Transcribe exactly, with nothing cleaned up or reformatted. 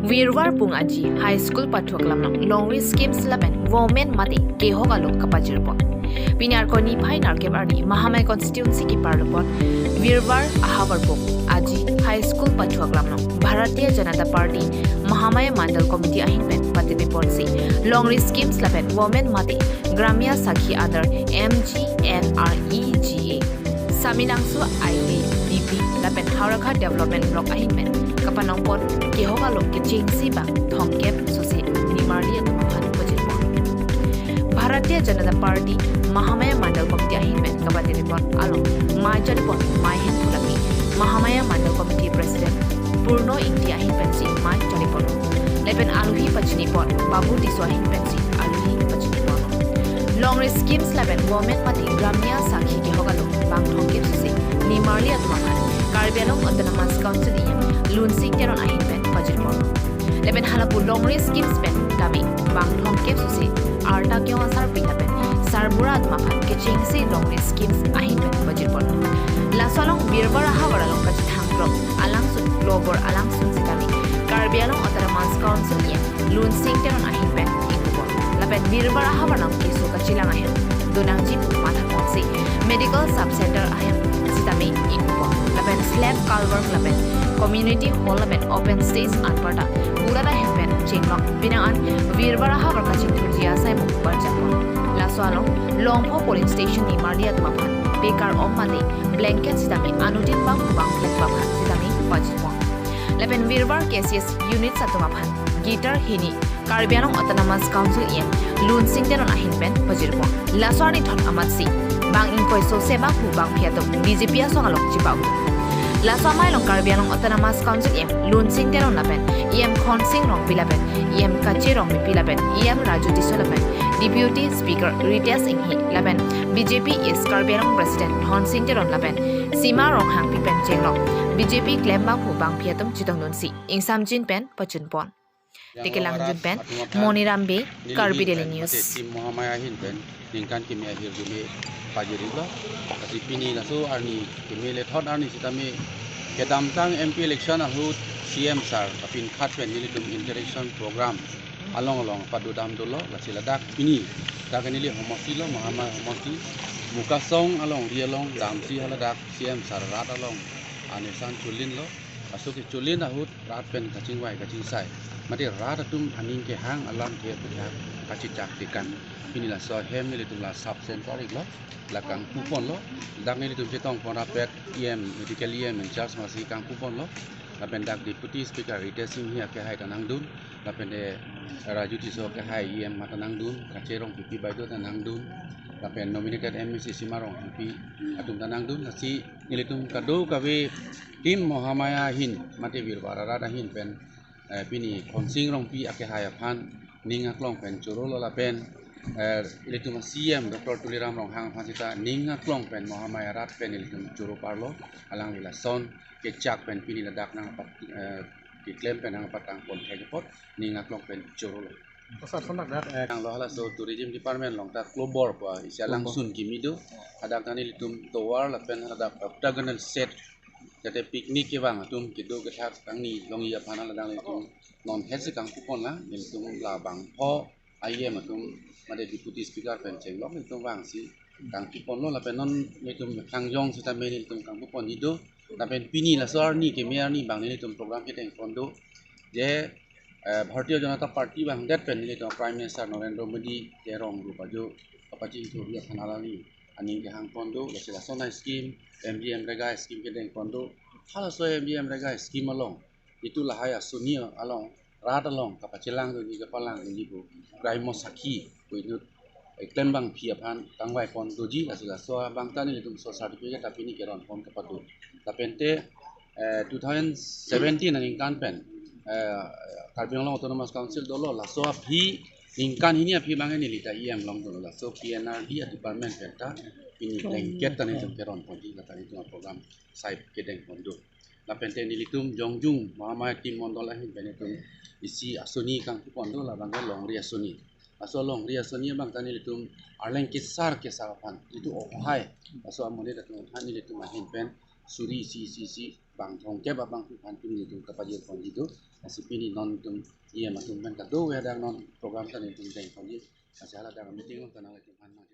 Virvar pung aji High School pathuak lamnong longri schemes lapen women mate kehok alo kapajirpon. Pini Arkoi niphai nerkep arni Mahamaya constituency keparlopon Virvar ahavar pung aji High School pathuak lamnong Bharatiya Janata Party Mahamaya Mandal Committee ahin pen patepeponsi longri schemes lapen women mate Gramya Sakhi under M G N R E G A, Saminangso I T D P lapen Howraghat Development Block ahin pen kapanongpon kehok alo kechengsi bang thomkep susi nimarli atum aphan pajirpon. Bharatiya Janata Party Mahamaya Mandal Committee ahin pen kapatepon along mai jalipon mai ahin pulaki Mahamaya Mandal Committee President Purno Ingti ahin pensi mai jalipon. Lapen alohi pachinipon Babu Tisso ahin pensi alohi pachinipon. Longri schemes lapen women mate Gramya Sakhi kehok alo bang thomkep susi nimarli atum aphan Karbi Anglong Autonomous Council E M Lunsing Teron ahin pen pajirpon. Lapen halapu longri schemes pen kami bang thomkep susi arta kiyong asarpi lapen sarbura atum aphan kechengsi longri schemes ahin pen pajirpon. Laso along Virvar ahavar along kachethang klok alangsun, Global alangsun sitame Karbi Anglong Autonomous Council E M Lunsing Teron ahin pen ingpon. Lapen Virvar ahavar along keso kachelang ahem donangji pu mathaponsi medical sub center ahem sitame ingpon. Lapen slab culvert lapen community hall lapen open stage anparta kurat ahem pen chenglok pinang an Virvar ahavar kachingthurji asai mukbar japon. Laso along Longpho polling station nimarli atum aphan bekar om mate blanket sitame anuttin bang bang flag aphan sitame pajirpon. Lapen Virvar K C S units atum aphan guitar hini Karbi Anglong Autonomous Council E M Lunsing Teron ahin pen pajirpon. Laso arni thot amatsi bang ingkoi sose bang hu bangphi atum B J P asong along chipau. Laso amei along Karbi Anglong Autonomous Council E M Lunsing Teron lapen E M Khonsing Rongpi lapen E M Kache Rongpipi lapen E M Raju Tisso lapen Deputy Speaker Ritesh Enghi lapen B J P East Karbi Anglong President Dhonsing Teron lapen Sima Ronghangpi pen chenglok B J P klembang hu bangphi atum chetongdunsi ingsamjin pen pachunpon. Tikelangjun pen Moniram Bey, Karbi Daily News. Team Mahamaya ahin pen ningkan kimi ahirjume pajirlo. Lasi pini laso arni kimi lethot arni sitame kedamtang M P election ahut C M sir kapinkhat pen nelitum interaction program along along padodam dolo. Lasi ladak pini dak neli homosti lo, Mahamaya homosti Mukasong alongri along damsi haladak C M sir rat along anesan cholinlo. Laso kecholin ahut rat pen kachingvai kachingsai mate rat atum aning kehang alam ke putha kachechak tekan. Pini laso ahem nelitum la sub center iklo, la kangpuponlo. Dak nelitum chetongpon rapet E M, medical E M in charge masi kangpuponlo. Lapen dak Deputy Speaker Ritesh Enghi akehai ta nangdun, lapen de Raju Tisso akehai E M mata nangdun, Kache Rongpipi baideo ta nangdun, lapen nominated M A C Sima Ronghangpi atum ta nangdun. Lasi nelitum kadokave team Mahamaya ahin mate Virvar arat ahin pen, eh, pini Khonsing Rongpi akehai aphan ning aklong pen chorolo lapen, eh, ilitum C M Doctor Tuliram Ronghang aphan sita ning aklong pen Mahamaya arat pen ilitum choro parlo. Alangli lason kechak pen pini ladak nangpat, eh, keklem pen nangpatangpon thek apot ning aklong pen chorolo. Pasar sonak dak, eh, nanglo halaso Tourism Department along ta Klobor pu isi alangsun kimi do. Hadak ta nelitum tovar lapen hadak octagonal set, jate picnic kevang atum kedo kethak kangni longji aphan aladang nelitum non hetsi kangpuponlang. Nelitum labangpho E M atum mate Deputy Speaker pen chenglok nelitum vangsi kangpuponlo lapen non nelitum khangjong sitame nelitum kangpupon ido. Lapen pini laso arni kimi arni bang nelitum program kedengpon do je, eh, Bharatiya Janata Party bang det pen nelitum Prime Minister Narendra Modi ke rong rupa jo kapachingthurji aphan alangli aning kehangpon do. Lasi lason a-scheme, M G MGNREGA scheme kedengpon do. Halaso M G MGNREGA scheme along, itum lahai asoni along, rat along kapachelang doji kapalangji pu Gramya Sakhi pu inut, eh, klembangpi aphan kangvaipon doji. Lasi laso abang ta nelitum so certificate ta pini keronpon kapado. Lapen te, eh, two thousand seventeen aningkan pen, eh, Karbi Anglong Autonomous Council dolo, laso aphi ningkan hini aphi bang neli ta E M along dolo, laso P N R D a-department pen ta pini blanket ta nelitum keronponji, la ta nelitum program sai kedengpon do. Lapen te nelitum jongjung Mahamaya team mondol ahin pen nelitum isi asoni kangpupon do, labang ke longri asoni. Laso longri asoni abang ta nelitum arleng kesar kesar aphan, itum ohai, laso amonit atum aphan nelitum ahin pen suri isi isi isi bang thomkep abangphu aphan pini nelitum kapajir ponji do. Lasi pini non itum E M atum pen kadokave hadak non program ta nelitum deng ponji. Lasi hala dak meeting along ta nanglitum aphan nang